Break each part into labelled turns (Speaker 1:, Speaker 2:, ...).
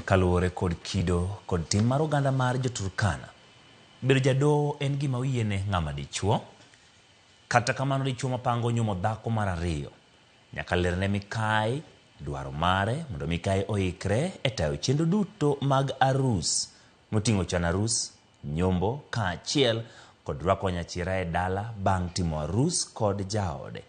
Speaker 1: Kaluwore kod kido kod tim mar oganda mar jo-Turkana, bedo jadoho en gima oyiene ng'ama dichuo. Kata kamano dichuo mapango nyuomo dhako mar ariyo nyaka lerne mikayi dwaro mare mondo mikayi oikre e tayo chenro duto mag arus moting'o chano arus, nyombo kaachiel kod rwako nyachira e dala bang' timo arus kod jaode.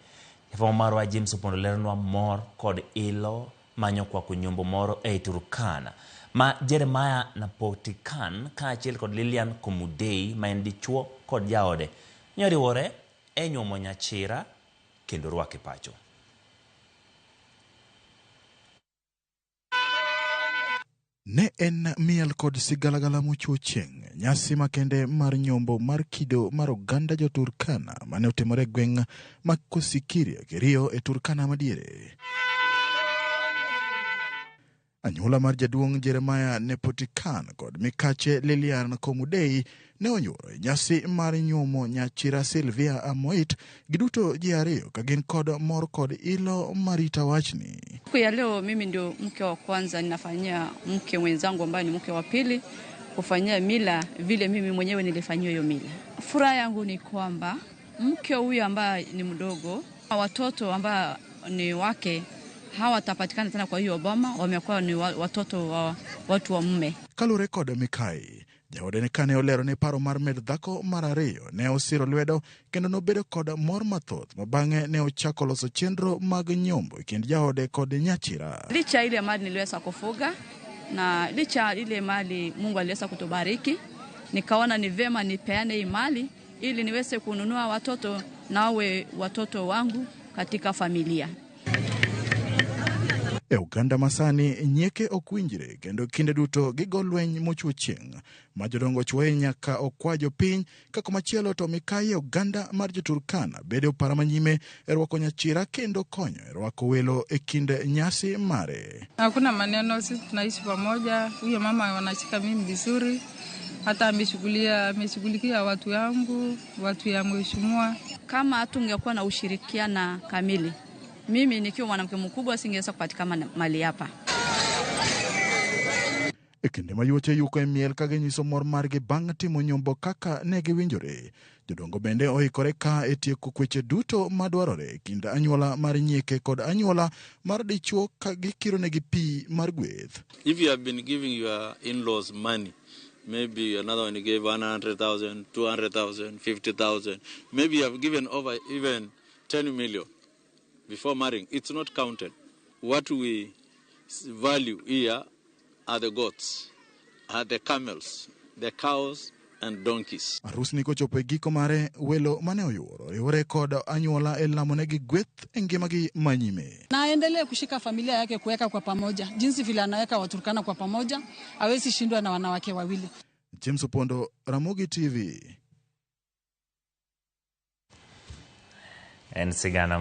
Speaker 1: Jafwambo marwa James Opondo leronwa mor kod ilo manyo kwako nyombo moro ei Turkana ma Jeremiah Napotikan kaachiel kod Lilian Komudei ma en dichuo kod jaode nyoriwore e nyuomo nyachira kendo rwake pacho.
Speaker 2: Ne en miel kod sigalagala mochwo chieng' nyasi makende mar nyombo mar kido mar oganda jo-Turkana mane otimore e gweng' ma Kosikiria Kerio e Turkana madiere. Anyuola mar jaduong' Jeremiah Nepotikan kod mikache Lilian Komudei ne onyuoro e nyasi mar nyuomo nyachira Sylvia Amoit, giduto ji ariyo ka gin kod mor kod ilo marita wachni.
Speaker 3: Siku ya leo mimi ndio mke wa kwanza ninafanyia mke mwenzangu ambaye ni mke wa pili kufanyia mila vile mimi mwenyewe nilifanyiwa hiyo mila. Furaha yangu ni kwamba mke huyu ambaye ni mdogo, watoto ambao ni wake hawatapatikana tena kwa hiyo boma, wamekuwa ni watoto wa watu wa mume.
Speaker 2: Kaluwore kod Mikai, jaode ne kane olero ni paro mar med dhako mar ariyo ne osiro lwedo kendo nobedo kod mor mathoth ma bang'e ne ochako loso chenro mag nyombo e kind jaode kod nyachira.
Speaker 3: Licha ile mali niliweza kufuga na licha ile mali Mungu aliweza kutubariki, nikaona ni vema nipeane hii mali ili niweze kununua watoto na wawe watoto wangu katika familia.
Speaker 2: E oganda masani nyieke ok winjre kendo kinde duto gigo lweny mochwo chieng' ma jodongo chwoye nyaka okwa jopiny ka komachielo to mikayi e oganda mar jo-Turkana bedo opara manyime e rwako nyachira kendo konyo e rwako welo e kind nyasi mare.
Speaker 4: Hakuna maneno, sisi tunaishi pamoja. Huyo mama wanashika mimi vizuri, hata ameshughulikia watu yangu, watu ya mheshimiwa.
Speaker 3: Kama hatungekuwa na ushirikiana kamili, mimi nikiwa mwanamke mkubwa singeweza kupatikana mali hapa.
Speaker 2: E kinde ma yuoche yuko e miel ka ginyiso mor margi bang' timo nyombo kaka ne giwinjore, jodongo bende oikore ka e tieko kweche duto madwarore e kind anyuola mar nyieke kod anyuola mar dichuo ka gikironegi pi mar gweth.
Speaker 5: If you have been giving your in-laws money, maybe another one you gave 100,000, 200,000, 50,000, maybe you have given over even 10 million before marrying, it's not counted. What we value here are the goats, are the camels, the cows and donkeys.
Speaker 2: Arusni kochopo e giko mare, welo mane oyuoro riwore kod anyuola e lamonegi gweth e ngimagi manyime.
Speaker 6: Na aendelee kushika familia yake kuweka kwa pamoja, jinsi vile anaweka Waturkana kwa pamoja, hawezi shindwa na wanawake wawili.
Speaker 2: James Opondo, Ramogi TV.
Speaker 1: En sigana